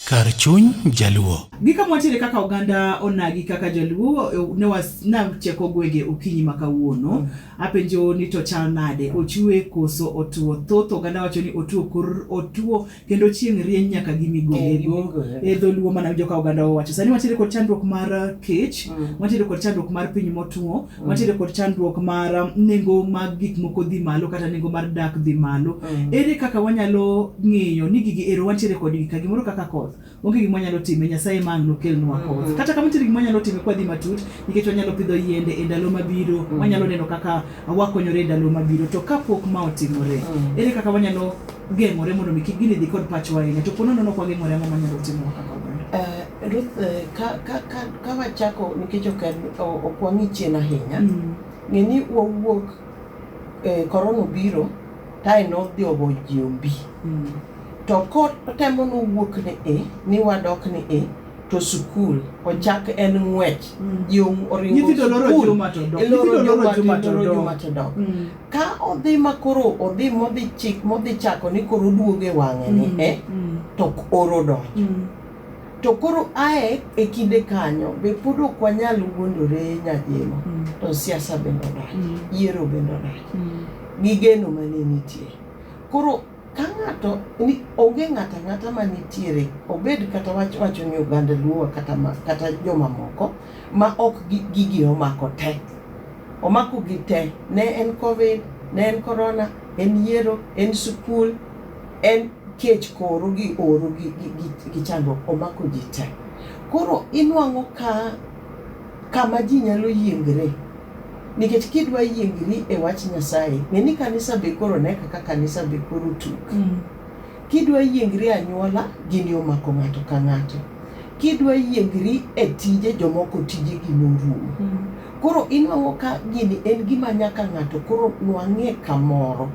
Kar chuny Jaluo. Gi kama wantiere kaka oganda onagi kaka Jaluo, ne nacheko gwenge okinyi ma kawuono. Apenjo ni to chal nade? Ochwe koso otuo? Thoth oganda wacho ni otuo kor otuo kendo chieng' rieny nyaka gi migolego. E dholuo mana winjo ka oganda owacho. Sani wantiere kod chandruok mar kech, wantiere kod chandruok mar piny motuo, wantiere kod chandruok mar nengo mag gik moko dhi malo kata nengo mar dak dhi malo. Ere kaka wanyalo ng'iyo ni gigi ero wantiere kodgi ka gimoro kaka koth onge gima wanyalo time Nyasaye ma ang' nokelnwa koth. Kata kamano nitiere gima wanyalo time kwadhi matut nikech wanyalo pidho yiende e ndalo mabiro, wanyalo neno kaka wakonyore e ndalo mabiro. To kapok ma otimore, ere kaka wanyalo geng'ore mondo mi kik gini dhi kod pachwa ahinya? To po nono ok wageng'ore ang'o manyalo timowa kaka oganda? Ruth, ka wachako nikech ok wang'i chien ahinya, ng'e ni wawuok korona obiro tae nodhi ogo ji ombi. To kotemo nowuok ni e ni wadok ni e to sikul ochak en ng'wech. Ji oringo Nyithindo loro sikul. juma to dok. Iloro Nyithindo loro juma to juma to iloro dok. juma to dok. Ka odhi ma koro odhi modhi chik modhi chako ni koro oduogo e wang'e ni e to oro donjo. To koro ae e kinde kanyo be pod ok wanyal wuondore Nyajemo. To siasa bende odonjo. Yiero bende odonjo. Gi geno mane nitie. Koro ka ng'ato ni onge ng'ato ang'ata manitiere obed kata wacho ni oganda Luo kata jomamoko ma ok gigi omako te. Omako gi te. Ne en Covid, ne en Corona, en yiero, en sikul, en kech koro gi oro gi chandruok omako ji te. Koro inwang'o ka kama ji nyalo yiengre. Nikech kidwa yiengri e wach Nyasaye, ng'e ni kanisa be koro ne kaka kanisa be koro tuk. Kidwa yiengri e anyuola, gini omako ng'ato ka ng'ato. Kidwa yiengri e tije, jomoko tijegi norumo. Koro inwang'o ka gini en gima nyaka ng'ato koro nwang'e kamoro.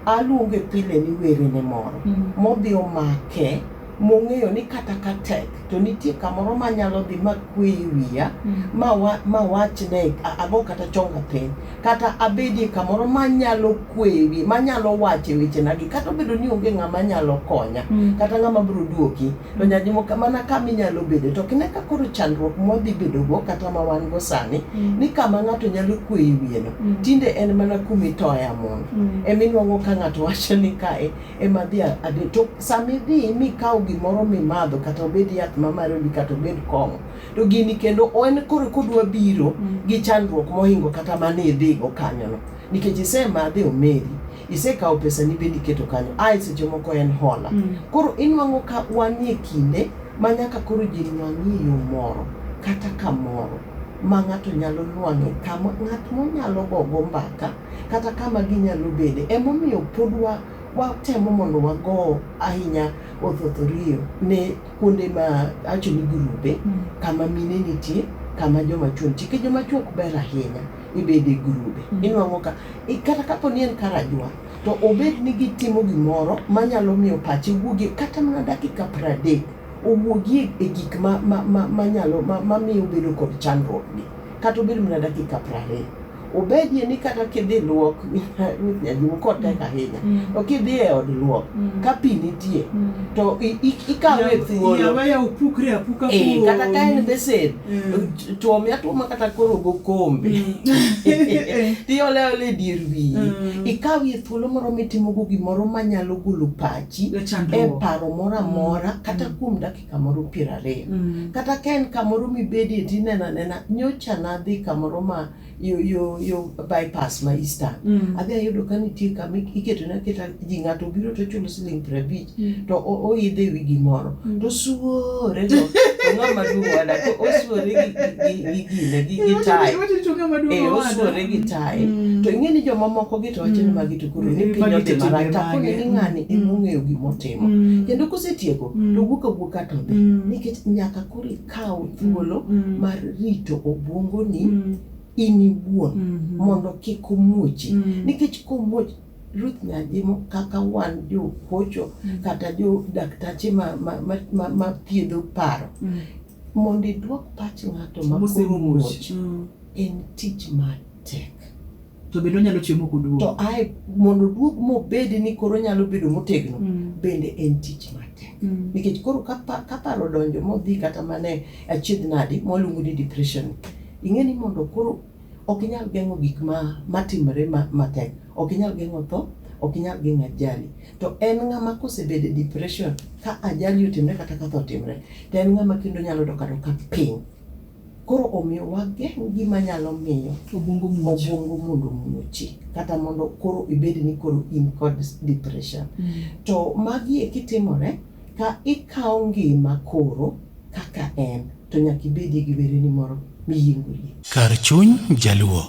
Aluonge pile ni werene moro. Modhi omake, mong'eyo ni kata ka tek, to nitie kamoro manyalo dhi makwe e wiya, ma wachne, ago kata chonga piny, kata abedie kamoro manyalo kwe e wiya, manyalo wache wechenagi, kata obedo ni onge ng'ama nyalo konya, kata ng'ama biro duoki, to Nyajimo mana kama inyalo bede. To kine ka koro chandruok mwadhi bedogo kata ma wan go sani, ni kama ng'ato nyalo kwe e wiyeno, tinde en mana kuma itoye amondo. Eminwang'o ka ng'ato wacho ni kae ema dhi ade. To sama idhi mikaw gimoro mimadho, kata obed yath mamaroni, kata obed kong'o, to gini kendo en koro kodwa biro gi chandruok mohingo kata mane idhigo kanyono. Nikech isemadhe omeri, isekawo pesani bende iketo kanyo, ae seche moko en hola. Koro inwang'o ka wanie kinde ma nyaka koro ji nwang'ie yo moro kata kamoro ma ng'ato nyalo nwang'e, kama ng'at monyalo gogo mbaka kata kama ginyalo bede. Emomiyo pod watemo mondo wago ahinya othothorio ne kuonde ma awacho ni grube, kama mine nitie, kama joma chuo nitie. Nikech joma chuo ok ber ahinya ibede e grube. Inwang'o ka kata kapo ni en kar ajwa, to obed ni gitimo gimoro manyalo miyo pache wuogie kata mana dakika 30 owuogie e gik mamiyo obedo kod chandruok gi. Kata obed mana dakika 20. Obedie ni kata kidhi luok, Nyajimo kotek ahinya, to kidhi e od luok, ka pi nitie, to ikawe thuolo. Yaweya opukre apuka Kata ka en besen, tuome atuoma kata koro gokombe. Tiole aola e dier wiyi. Ikawie thuolo moro mitimogo gimoro manyalo golo pachi e paro moro amora, kata kuom dakika moro 20. Kata ka en kamoro mibedie tineno anena, nyocha nadhi kamoro ma yo bypass ma Eastern. Adhi ayudo ka nitie kama iketone aketa ji, ng'ato biro to chulo siling 50 to oidho ewi gimoro to osuore to ng'ama duong' wada osuore gi gine gi tae. Osuore gi tae. To ing'e ni jomamoko gi to wacho ni magi to koro ni piny odhi marach. To akone ni ng'ani emong'eyo gimotimo. Kendo kosetieko to wuok awuoka to dhi. Nikech nyaka koro ikaw thuolo mar rito obwongoni in iwuon mondo kik omuochi. Nikech komuoch, Ruth Nyajimo, kaka wan jokocho kata jo daktache ma thiedho paro, mondo iduok pach ng'ato ma koro muoch en tich matek. To bende onyalo chiemo koduogo. To ae mondo oduog mobed ni koro nyalo bedo motegno, bende en tich matek. matek nikech koro ka pa- ka paro odonjo modhi kata mana e achiedh nadi mwaluongo ni depression ing'e ni mondo koro ok inyal geng'o gik ma matimore ma, matek ok inyal geng'o tho ok inyal geng'o ajali to en ng'ama kosebedo e depression ka ajali otimre kata ka tho otimre to en ng'ama kendo nyalo dok adoka piny koro omiyo wageng' gima nyalo miyo Obwongo muoch. obwongo mondo muochi kata mondo koro ibed ni koro in kod depression to magi eki timore ka ikawo ngima koro kaka en to nyaka ibedie gi wereni moro miyiengorie Kar chuny Jaluo.